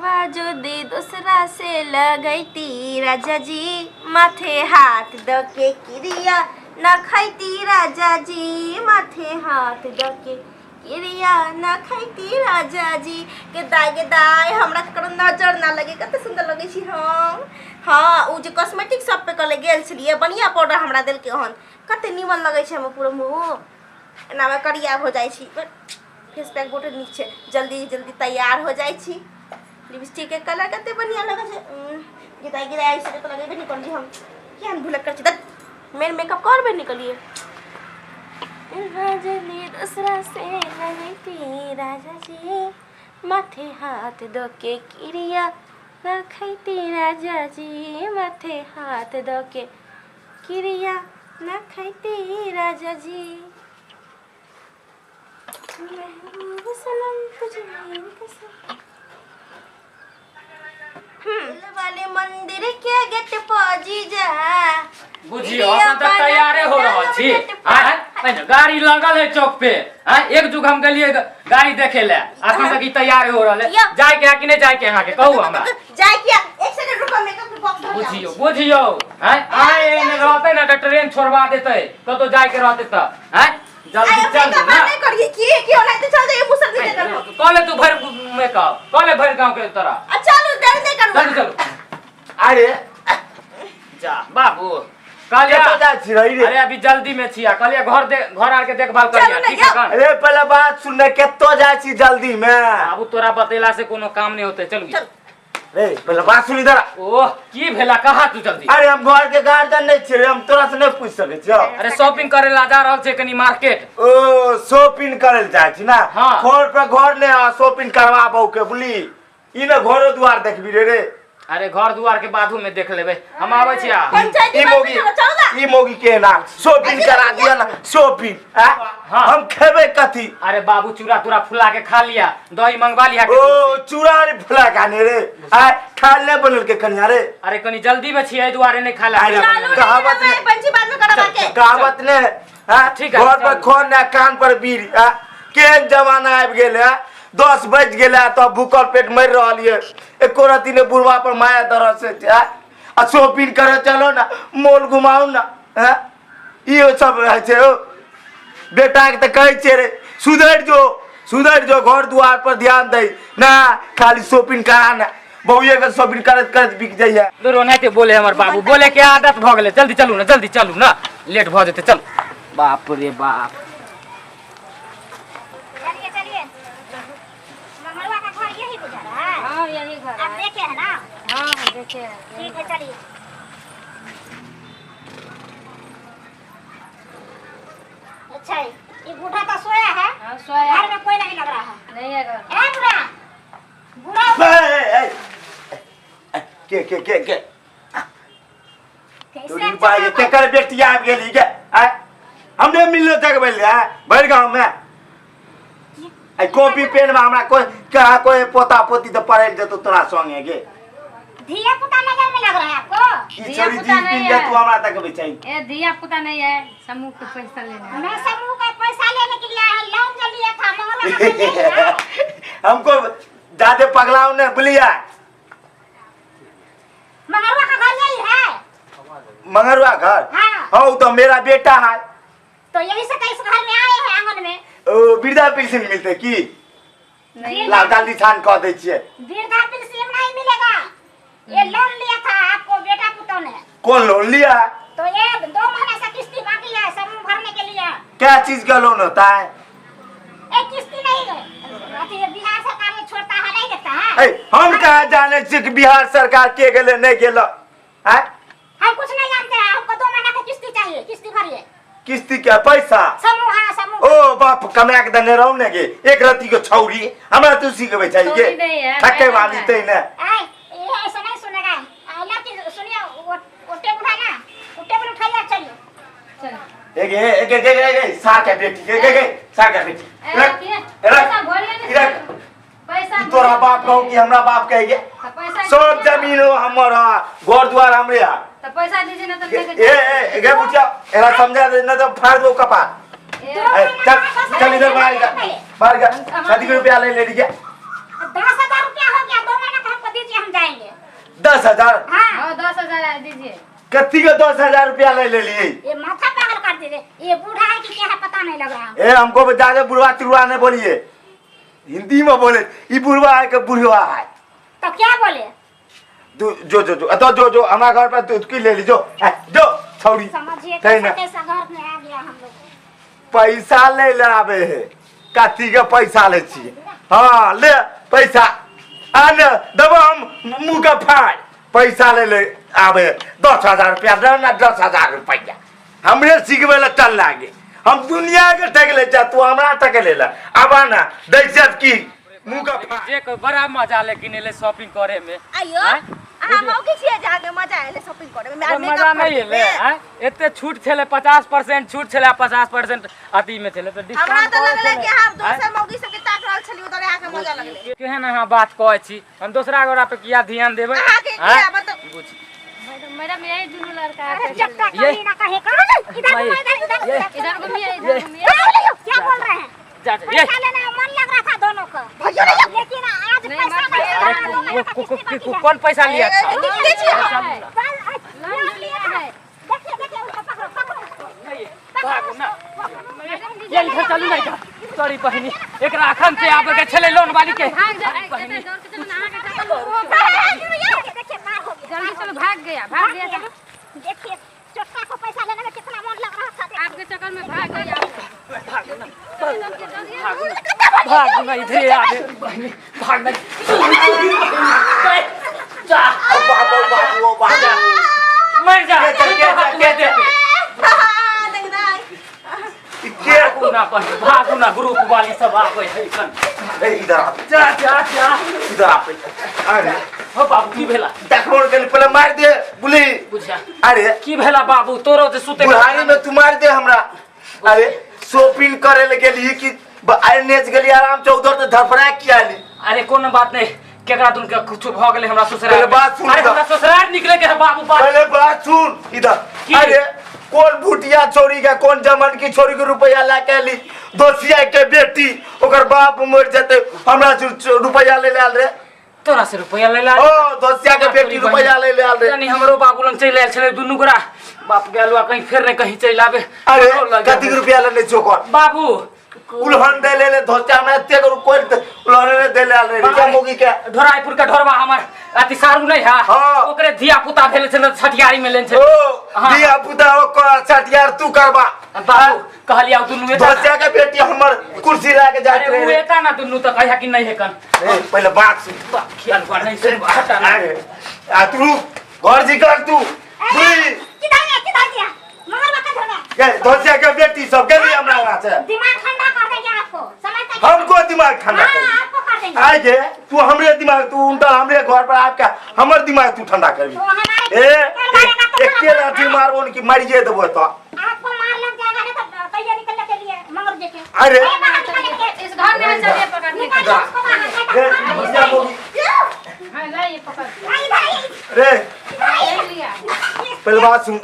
दिलवा जो दे दूसरा से लगैती राजा जी माथे हाथ द के क्रिया न खैती राजा जी माथे हाथ द के क्रिया न खैती राजा जी के दाय के दाय हमरा ककरो नजर ना लगे। कते सुंदर लगै छी हम। हाँ उ जे कॉस्मेटिक शॉप पे कले गेल छलियै, बढ़िया पाउडर हमरा देलकै हन, कते नीमन लगै छै हमर पूरा मुँह, एनामे करिया हो जाइ छी। फेस पैक बहुत नीक छै, जल्दी जल्दी तैयार हो जाइ छी। लिपस्टिक के कलर कते बढ़िया लगै छै। गिराइ गिराइ से तऽ लगेबे नहि करलियै हम, किया भूलक करै छी। मेन मेकअप करबे नहि कलियै। रजनी दूसरा से लगैती राजा जी माथे हाथ दऽ के क्रिया रखैती राजा जी माथे हाथ दऽ के क्रिया रखैती राजा जी। महबूब सनम तुझे मेरी कसम। दिल वाले मंदिर के गेट पर जीजा। बुझियो अखन तक तैयारे हो रहल छी। आँय, पहिने गाड़ी लगल है चौक पे। आँय, एक जुग हम गेलिए गाड़ी देखे ले, अखन तक ई तैयार हो रहल है। यौ। जाय के है कि नहीं जाय के अहाँके कहू हमरा। जाय के एक सेकंड रुको, मेकअप के बॉक्स धर। बुझियो बुझियो, आँय आँय एने रहतै ने तऽ ट्रेन छोड़वा देतै, कतौ जाय के रहतै तऽ। आँय जल्दी चल ना। नहीं करिए की की होना तो चल जाइए मुसर दीजिए करो। कॉले तू भर मेकअप, कॉले भर गांव के तोरा। अच्छा चलो देर नहीं करू। चलू चलू। अरे जा बाबू कहलिए कतऽ जाइ छी रही रे? अरे अभी जल्दी में छिया, कहलिए घर दे, घर आर के देखभाल चलू करिया। ने, ठीक है जाओ। कन? अरे पहले बात सुन ने, कतऽ जाइ छी जल्दी में? बाबू तोरा बतेला से कोनो काम नहीं होते, चलू। चल। रे पहले बात सुन इधर आ। ओह की भेला कहा तू जल्दी? अरे हम घर के गार्जियन नहीं छियै, हम तोरा से नहीं पूछ सकै छियौ। अरे शॉपिंग करे ला जा रहल छै कनी मार्केट। ओ शॉपिंग करे ला जाइ छी ना? हाँ। घर पर घर नहीं आ, शॉपिंग करवाबौ के बुली ई ने घरो दुआर देखबी रे रे। अरे घर दुआर के बाधू में देख लेबे, हम आबै छी। आ पंचायती ई बात मोगी में चलो ना। ई मोगी के ना शॉपिंग करा दिया ना शॉपिंग। हाँ। हम खेबे कथी? अरे बाबू चूड़ा तूड़ा फुला के खा लिया, दही मंगवा लिया के। ओ चूड़ा रे फुला के आने रे, आ खाल ले बनल के कनिया रे। अरे कनी जल्दी में छियै, एहि दुआरे नहीं खाला। अरे चलू नहीं, कहावत नहीं, ने पंची बाद में करवा के। कहावत ने हाँ? ठीक है, घर पर चलू। खोन ना कान पर बीड़ी। हाँ? केहन जमाना आबि गेल है, 10 बज गेल है तो भूखल पेट मरि रहल ये, एको रति ने बुढ़वा पर माया दरस है। हाँ? आ शॉपिंग करे चलो ना, मॉल घुमाऊ ना। हाँ? इहो सब रहै छै। ओ बेटा के तऽ कहै छियै रे सुधरि जो, सुधरि जो, घर दुआर पर ध्यान दै ना, खाली शॉपिंग करा ना, बहुए के शॉपिंग करैत करैत बिक जाइए। दूर ओनाहिते बोले हमर बाबू, बोले के आदत भऽ गेलै। जल्दी चलू ना, जल्दी चलू ना, लेट भऽ जेतै। चलू। बाप रे बाप। चलिए चलिए, मंगलवा का घर यही बुझा रहा है। हाँ यही घर आप है। देखे हैं ना? हाँ हम देखे हैं। ठीक है चलिए। अच्छा ये बूढ़ा तो सोया है। हाँ सोया। घर में कोई नहीं लग रहा है। नहीं है घर। ए बूढ़ा, बूढ़ा। ए, ए, ए, के के के के कैसे तोरी अच्छा बाई बाबा? केकर बेटी आबि गेली गे? आय हमने मिलनो जगबै ले भरि गाँव में। आई कॉपी पेन में हमरा कोई कहा कोई पोता पोती तो पढ़े जेतो तोरा संगे गे। धिया पुता नजर में लग रहा है आपको? ई धिया छोरी पुता जींस नहीं पिन के है। तू हमरा तक बेचाई। ए धिया पुता नहीं है, समूह के पैसा लेने। मैं समूह का पैसा लेने के लिए आया, लोन जो लिया था मंगलवा का घर यही है। हमको ज्यादा पगलाओ ने बुलिया। मंगलवा का घर यही है। मंगलवा घर? हाँ। हाँ, वो तो मेरा बेटा है। तो यही से तो इस घर में आए हैं आंगन में। ओ वृद्धा पेंशन मिलते की? नहीं। लाल दाल छान कह दै छियै। वृद्धा पेंशन नहीं मिलेगा, ये लोन लिया था आपको बेटा पुतों ने। कौन लोन लिया? तो ये 2 महीने से किस्ती बाकी है समूह भरने के लिए। क्या चीज का लोन होता है? एक किस्ती नहीं है, अथी बिहार सरकार ने छोड़ता है नहीं देता है। ए, हम कहाँ जाने छियै कि बिहार सरकार के गेले नहीं गेलो? हैं? हम कुछ नहीं जानते हैं, हमको 2 महीना का किस्ती चाहिए, किस्ती भरिए। किस्ती क्या पैसा? समूह, हाँ, समूह। ओ बाप कमा के देने रहू ने गे, एक रत्ती के छौरी हमरा तू सीखबै छै गे। छौरी नहीं है, थके मैडम वाली है। तै ने। आय, ये ऐसा नहीं सुनेगा। आ, लड़की सुनिए, वो टेबल उठा ना, वो टेबल उठाइए, चलिए। चल। ए गे, ए गे, गे, गे, गे, सार के बेटी, ए गे, गे, सार के बेटी। ए, रख, रखिए। रख, पैसा भरिए ने। रख। पैसा ई तोरा बाप कहू कि हमरा बाप कहे गे? तो पैसा सब दीजिए ना। जमीन हो हमर है, घर द्वार हमरे है। तो पैसा दीजिए ना तो लेके ए, ए, ए, गे बुचिया, एरा समझा दे ना तो फाड़ दो कपार। ए, ए, चल, चल इधर बाहर जा, बाहर जा। शादी के रुपया ले ले लीजिए। 10,000 रुपया हो गया, 2 महीना का हम 10,000। हाँ। हाँ, 10,000 आ दीजिए। कथी के 10,000 रुपया ले लेलिए? ये माथा पागल कर दे रे। ये बूढ़ा है कि क्या है पता नहीं लग रहा। ए हमको ज्यादा बुढ़वा तिरुआ नहीं बोलिए, हिंदी में बोले। ई बुढ़वा है के बुढ़वा है? तो क्या बोले? तू जो जो जो तो जो जो हमारा घर पर तू की ले ली जो आ, जो छौड़ी। समझिए सही कैसा ना। कैसा घर में आ गया हम लोग। पैसा ले ले आबे है, कथी के पैसा ले छिए? हाँ ले पैसा आ ने देबो हम मुँह के फाड़। पैसा ले ले आबे 10,000 रुपया दे ना। 10,000 रुपया हमरे सिखबै लए चल लागे। हम दुनिया के ठक ले जा, तू हमरा ठक ले ले। आब ना दै छियै की मुँह के फाड़। जे कोई बड़ा मजा लेकिन एलै शॉपिंग करे में। आइयो। आँय? अहाँ मौकी छियै जे अहाँके मजा एलै शॉपिंग करे में? तो मजा नहीं एलै? आँय? एते छूट छलै, 50% छूट छलै, 50% अथी में छलै तऽ हमरा डिस्काउंट तऽ लगलै कि अहाँ आँय? दोसर मौगी सबके ताक रहल छलियै, उधर अहाँके मजा लगलै। केहन अहाँ बात कहै छी? हम दोसरा गोरा पे किया ध्यान देबै? अहाँके आँय? किया मतलब बुझ मैडम, यही दोनों लड़का है। अरे चट्टा ये- कहीं ना कहीं का इधर घुमा, इधर इधर ये- इधर घूमिए, इधर घूमिए। क्या बोल रहे हैं? जा जा ये पैसा लेना मन लग रहा था दोनों को, लेकिन आज नहीं, पैसा मत नहीं लिया। लगा, अरे दो महीना का को- को- किस्ती बाकी को- है। कौन पैसा लिया था? देखते छियै हम। बस, आज लोन जो लिया है। देखिए देखिए, उसको पकड़ो पकड़ो उसको। नहीं, भागू ना। ये इधर चलू नहीं का सॉरी बहिनी, एकरा अखन से आबे के छलै लोन वाली के। भाग जा, एते दौड़ के चलो ना, अहाँके चक्कर में ओहो देखिए देखिए, मार हो गया। जल्दी चलो, भाग गया, भाग गया। देखिए, चोटका को पैसा लेने में कितना मन लग रहा था, देखिए। आपके चक्कर में भाग गया। भागू ना, इधरे आबे बहिनी, भाग ना जा। बाबू बाबू बाबू। मर जा। के चल, के चल, के चल। हाँ, देख ना। ई के? भागू ना बहिनी, भागू ना, ग्रुप वाली सब आबै है कन। ए इधर आ। जा जा जा। इधर आ। अरे हो बाबू, की भेला? देखो के पहले मार दे बुली। बुझा। अरे की भेला बाबू तोरो जे सुते? बुढ़ारी में तू मार दे हमरा। अरे शॉपिंग करे ले गेली कि आइ नेच गेली आराम से, उधर तो धड़फड़ा किया आली? अरे कोनो बात नहीं, केकरा दुन के कुछ भ गेलै हमरा ससुराल पहले में। बात सुन। अरे इधर। हमरा ससुराल निकले के है बाबू, बात पहले बात सुन इधर। की? अरे कौन भुटिया छोरी के, कौन जमन की छोरी के रुपया ला के आली? दोसिया के बेटी, ओकर बाप मर जेते, हमरा से रुपया ले ले आल रे। तोरा से रुपया ले ला? ओ दोसिया के बेटी रुपया ले ले आल रे। जानी हमरो बाबू लंग चलि आयल छलै दुनू गोरा, बाप गेल आ कहीं फेर नहीं कहीं चलि आबे। अरे हमरो लग कथी के रुपया लेने छो कर? बाबू। उलहन दे ले ले धोतिया हमरा एते करू कोई उलहन दे ले आल रे के मोगी के। ढोराईपुर के ढोरबा हमर अथी सारू नहीं है? हाँ। ओकरे धिया पुता भेल छलै, छठियारी में लेन छै। ओ हाँ। धिया पुता ओ कर, छठियार तू करबा। बाबू कहलिया दुनू एता ना। धोतिया के बेटी हमर कुर्सी ला के जात अरे रहे उ रे। एता ना दुनू तऽ कहिया कि नहीं हेकन। ए, पहले बात सुन। बाप खियाल पर नहीं सुन, हटा ना। अरे आ तू रुक, घर जी कर तू बुझली? किधर गया, किधर गया मगर बता धोना। के धोतिया के बेटी सब गेली हमरा वहाँ से। दिमाग ठंडा कर देंगे आपको, समझते हैं? हमको दिमाग ठंडा हाँ कर आपको कर देंगे। आए के तू हमरे दिमाग, तू उल्टा हमरे घर पर आके हमर दिमाग तू ठंडा करबी? तो हमारे ए कर मारेगा तो एके लाठी मारबो न कि मारिए देबो तो। आपको मार लग जाएगा ना, तो तैयारी निकलने के लिए मगर देखे। अरे ए, बाहर निकलने के इस घर में है, चलिए पकड़ने के। निकालिए उसको बाहर, नहीं तो रे मार भैया बोली। हाँ, लाइए पकड़। आई भाई। रे ले लिया। पहले बात सुन,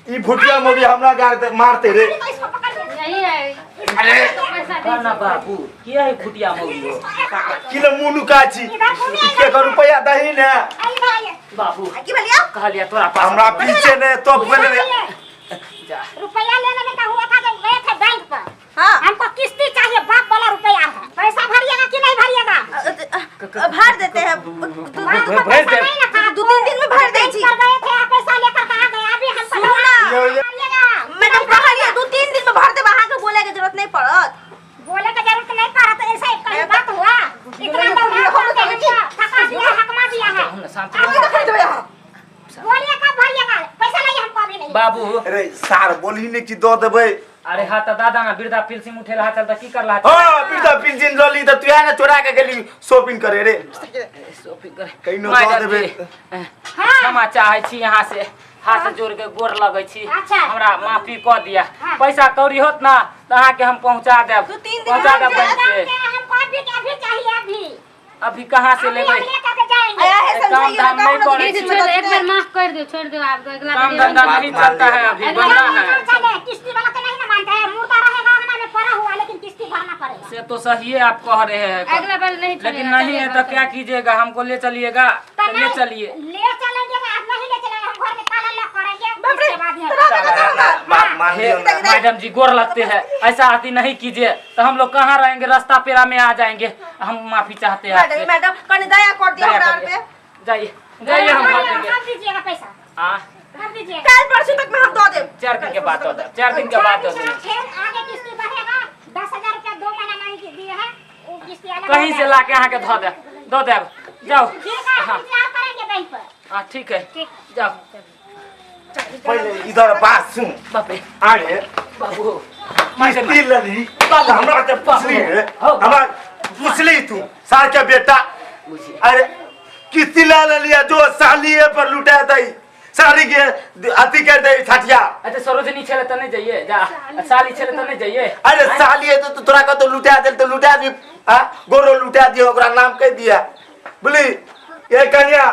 ई भुटिया मोगी हमरा गार दे- मारते रे। तो इसको पकड़ लिया। यही है। अरे तो पैसा ना दीजिए। बाबू, किया है फुटिया मौगी हो? किलो मुनु का छी के कर रुपया दही ने। आई भाई। बाबू। की भेलिया? कहलिया तोरा पास हमरा पीछे ने तो बोले। जा। रुपया लेने में का हुआ था, जब गए थे बैंक पर। हाँ। हमको किस्ती चाहिए, बाप वाला रुपया है, पैसा भरिएगा कि नहीं भरिएगा? भर देते हैं। बाप को भर पैसा दे। नहीं ना था। 2-3 दिन में भर दै बैंक छी। पर गए थे, आप पैसा लेकर कहाँ गए अभी हमको? सुनू ना। भरिएगा। मैडम, कहलिए 2-3 दिन में भर देब, अहाँके बोले के जरूरत नहीं पड़त। बोले का जरूरत नहीं पड़ा तो ऐसा एक कहीं बात हुआ? इतना दौड़ा करके हमको थका दिया, हकमा दिया है। हम ना शांत अभी रहो। तो खरीदबै अहाँ। बोलिए, कब भरिएगा पैसा? नहीं हमको अभी नहीं। बाबू। अरे सार बोलही ने कि दऽ देबै। अरे हाँ तऽ दादा ना वृद्धा पेंशन उठेला हा चल तऽ की करला? हाँ वृद्धा पेंशन लली तऽ तू ने चोरा के गेली शॉपिंग करे रे। शॉपिंग करे। कहिनो माय दऽ देबै। दादी, क्षमा चाहै छी यहाँ से, हाथ जोड़ के गोर लगै छी। अच्छा। हमरा माफी कऽ दिया। हाँ। पैसा कौड़ी होत ना तऽ अहाँके हम पहुँचा देब। 2-3 दिन पहुँचा देब में बैंक से। हमको अभी अभी चाहिए, अभी। अभी कहाँ से अभी लेबै? हम लेकर के जाएंगे। आया है। काम समझाइए धाम ना, नहीं कहू ना करै दू छी। तीन छोड़ दिन दो, एक में बार माफ कर दो, छोड़ दो आपको अगला काम बार धंधा बात नहीं मान चलता लिया। है अभी, अगला बंदा बार है। चले, किस्ती वाला तो नहीं ना मानता है, मुर्दा रहेगा अंगना में पड़ा हुआ, लेकिन किस्ती भरना पड़ेगा। से तो सही है आप कह रहे हैं, अगला बार नहीं लेकिन चलेगा, नहीं है चलिए तो क्या कीजिएगा? हमको ले चलिएगा। तो तो ले नहीं, चलिए। ले चलेंगे तो आज नहीं ले चलेंगे, हम घर में ताला लॉक करेंगे, बाप रे, उसके बाद ही- तोरा लगा होगा। बात मान हे, लियो ना। मैडम जी गोर लगते हैं, ऐसा आती नहीं कीजिए तो हम लोग कहाँ रहेंगे, रास्ता पेरा में आ जाएंगे। हम माफी चाहते हैं मैडम आपसे। मैडम कनी दया कर दियो दया हमरा आर करिए। पे। जाइए जाइए, हम भर देंगे। कब दीजिएगा पैसा? हाँ। कब दीजिएगा? कल परसों तक में हम दऽ देब। 4 दिन के बाद दो देब, 4 दिन के बाद दो देब। फिर आगे किस्ती बढ़ेगा, 10,000 रुपया 2 महीना नहीं दिए है, वो किस्ती अलग कहीं हो से जाएगा। ला के अहाँ के धऽ देब, दऽ देब, जाओ। ठीक है, हाँ। इंतजार करेंगे बैंक पर। हाँ, ठीक है। ठीक। जाओ। पहिले इधर बात सुन। बाप रे। अरे बाबू। किस्ती लली, हमरा के पुछली है? हो। हमरा पुछली तू सार के बेटा? अरे किस्ती ला ललिया जो सालिए पर लुटा दई, साली के अथी कर दई छठिया। अच्छा, सरोजनी छले तऽ नहि जाइए, जा साली छले तऽ नहि जाइए। अरे सालिए तो तोरा का तो लुटा देल तो लुटा दी, आ गोरो लुटा दिया, ओकरा नाम कह दिया बुझली ये कन्या।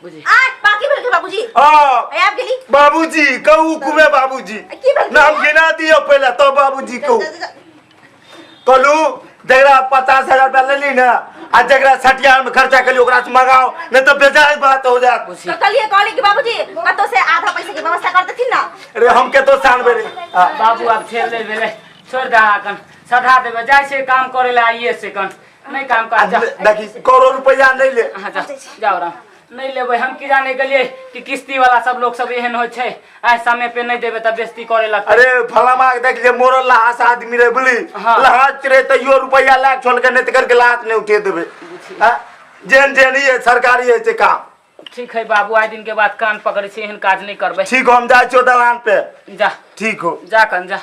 बुझी। आ बाकी भेल के बाबूजी? हाँ। आय आबि गेली। बाबूजी कहू, कुमे बाबूजी। की भेल? नाम गिना दियो पहले तो बाबूजी कहू। कहलू जकरा 50,000 रुपया लेली ना आ जकरा सटिया में खर्चा कली, ओकरा से मंगाओ, नहीं तो बेजाय बात हो जात। तो कहलिए, कहली कि बाबूजी कतौ से आधा पैसा के व्यवस्था कर देथिन ना। अरे हम के तो सानबे रे आ, बाबू, आब छेड़ ले भेलै, छोड़ दे। अखन सधा देबै, जाइ छै काम करे लए आइए से कन नहि काम आ कर जा। देखी, करोड़ रुपया नहीं ले। अहाँ जा, जाओ राम, नहि लेबै। हम की जाने गेलियै कि किस्ती वाला सब लोग सब एहन होइ छै, आइ समय पे नहि देबै तऽ बेइज्जती करे लगतै। अरे फलामा के देख ले, मोरल लहास आदमी रे बुली। हाँ। लहास रे, तैयो रुपया लाख छोड़ के नहीं तो करके लात नहीं उठे देबे। हाँ? जेन जेन ही है, सरकारी है से काम। ठीक है बाबू, आइ दिन के बाद कान पकड़ै छी, एहन काज नहि करबै। ठीक हो, हम जाइ छियो दलान पे। जा। ठीक हो। जा कन जा।